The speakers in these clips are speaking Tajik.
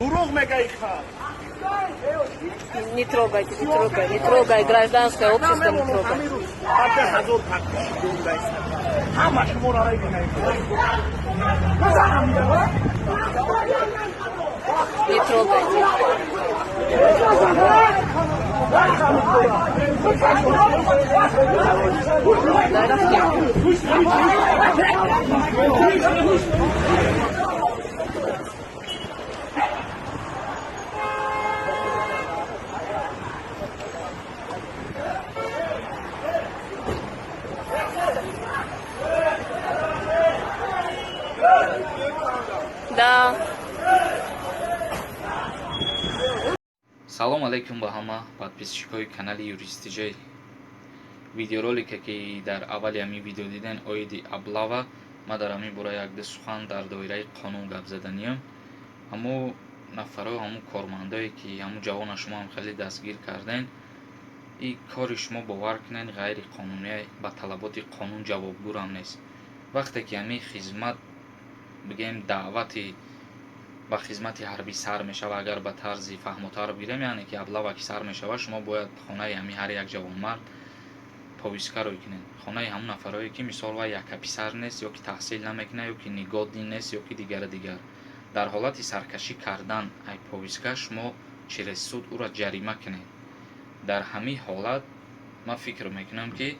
Дурӯғ мегӯй, хар. Не трогайте, не трогай, не трогай, гражданское общество не трогай. 17 000 подписчик дорум. Ҳама шуморо мебинем. Не трогайте. Да. Салом алейкум ба ҳама подписчикҳои канали Юристиҷай. Видеоролике, ки дар аввали ҳамин видео диден, оиди облава, ма дар ҳамин бора якду сухан дар доираи қонун гап заданиям. Ҳамун нафаро, ҳамун кормандое, ки ҳамун ҷавона шумо ҳам хеле дастгир карден, и кори шумо, бовар кунед, ғайриқонунӣ, ба талаботи қонун ҷавобгӯрам нест. Вақте ки ҳамин хизмат, бигем, даъвати ба хизмати ҳарбӣ сар мешава, агар ба тарзи фаҳмотар бигирем, яъне ки облава ки сар мешава, шумо бояд хонаи ҳамин ҳар як ҷавонмард повестка рӯй кунед, хонаи ҳамун нафарое, ки мисол вай яка писар нест, ё ки таҳсил намекунад, ё ки негодный нест, ё ки дигару дигар. Дар ҳолати саркашӣ кардан ай повестка шумо через суд ӯро ҷарима кунед. Дар ҳамин ҳолат ман фикр мекунам, ки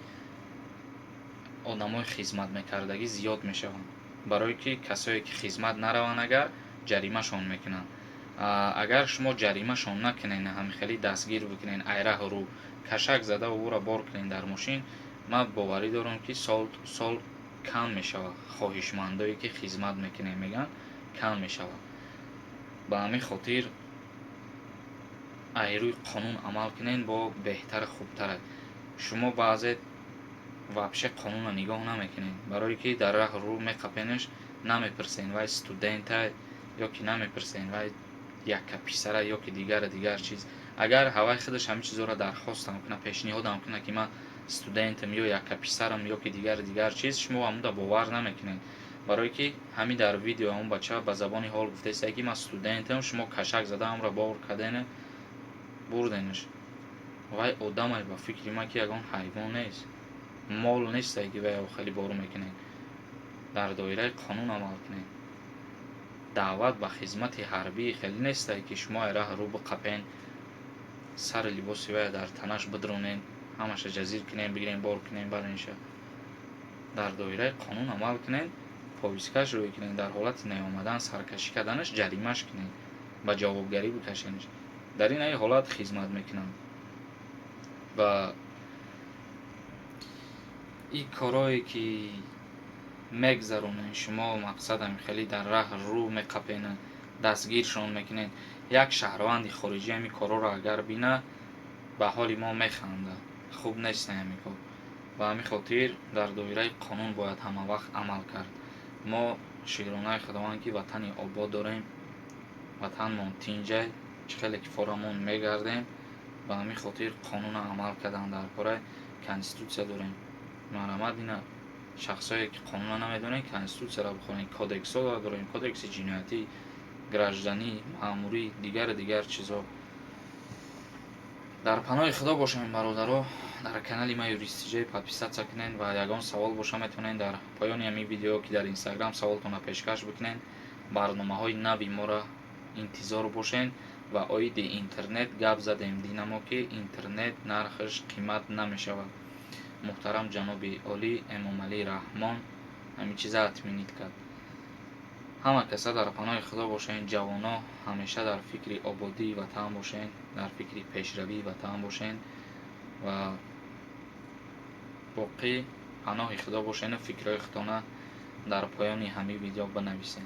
одамои хизмат мекардагӣ зиёд мешаванд, барое ки касое ки хизмат нараванд, агар ҷаримашон мекунанд. Агар шумо ҷаримашон накунед, ҳамихелӣ дастгир бикунед, айраҳу рӯ кашак зада ӯро бор кунед дар мошин, ман боварӣ дорам, ки сол сол кам мешавад. Хоҳишмандое, ки хизмат мекунем мегӯянд, кам мешавад. Ба ҳамин хотир айрӯи қонун амал кунед, бо беҳтару хубтар. Шумо баъзе вообще қонунро нигоҳ намекунед, барое ки дар раҳу рӯ меқапенаш, намепурсен вай студента ё ки намепурсен вай яка писара ё ки дигару дигар чиз. Агар ҳавай худаш ҳамин чизҳоро дархостам кунад, пешниҳодам кунад, ки ман студентам ё яка писарам ё ки дигару дигар чиз, шумо ҳамуда бовар намекунед, барое ки ҳамин дар видео ҳамон бача ба забони ҳол гуфтааст, ки ман студентам. Шумо кашак зада ҳамро бор кардену бурденаш. Вай одамай, ба фикри ман, ки ягон ҳайвон нест, мол несте, ки вай хеле бор мекунед. Дар доираи қонун амал кунед. Даъват ба хизмати ҳарбӣ хеле несте, ки шумо айраҳ рӯ биқапен, сари либоси вая дар танаш бидронед, ҳамаша ҷазир кунед, бигирен, бор кунед, баренша. Дар доираи қонун амал кунед, повесткаш рӯй кунед, дар ҳолати наомадан, саркашӣ карданаш ҷаримаш кунед, ба ҷавобгарӣ бикашенаш. Дар ин ай ҳолат хизмат мекунанд ва ин корое, ки мегзаронед шумо, мақсадам хеле дар раҳ рӯ меқапенад, дастгиршон мекунед. Як шаҳрванди хориҷӣ ҳамин корҳоро агар бинад, ба ҳоли мо механдад. Хуб нест ҳамин кор. Ба ҳамин хотир дар доираи қонун бояд ҳамавақт амал кард. Мо шукронаи Худованд, ки ватани обод дорем, ватанмон тинҷай, чӣ хеле ки форамон мегардем. Ба ҳамин хотир қонунро амал кардан дар кора. Конститутсия дорем, марҳамат, ина шахсое, ки қонунро намедонед, конститутсияро бихонед. Кодексҳо дорем: кодекси ҷиноятӣ, гражданӣ, маъмурӣ, дигару дигар чизҳо. Дар паноҳи Худо бошем, бародаро. Дар канали ма Юристиҷай подписаться кунед ва ягон савол боша, метавонед дар поёни ҳамин видео, ки дар Инстаграм, саволтонро пешкаш бикунед. Барномаҳои нави моро интизор бошед. Ва оиди интернет гап задем динамо, ки интернет нархаш қимат намешавад. Муҳтарам ҷаноби олӣ Эмомалӣ Раҳмон ҳамин чиза отменить кард. Ҳама каса дар паноҳи Худо бошед. Ҷавоно, ҳамеша дар фикри ободии ватан бошед, дар фикри пешравии ватан бошед ва боқӣ паноҳи Худо бошеду фикрҳои худтона дар поёни ҳамин видео бинависед.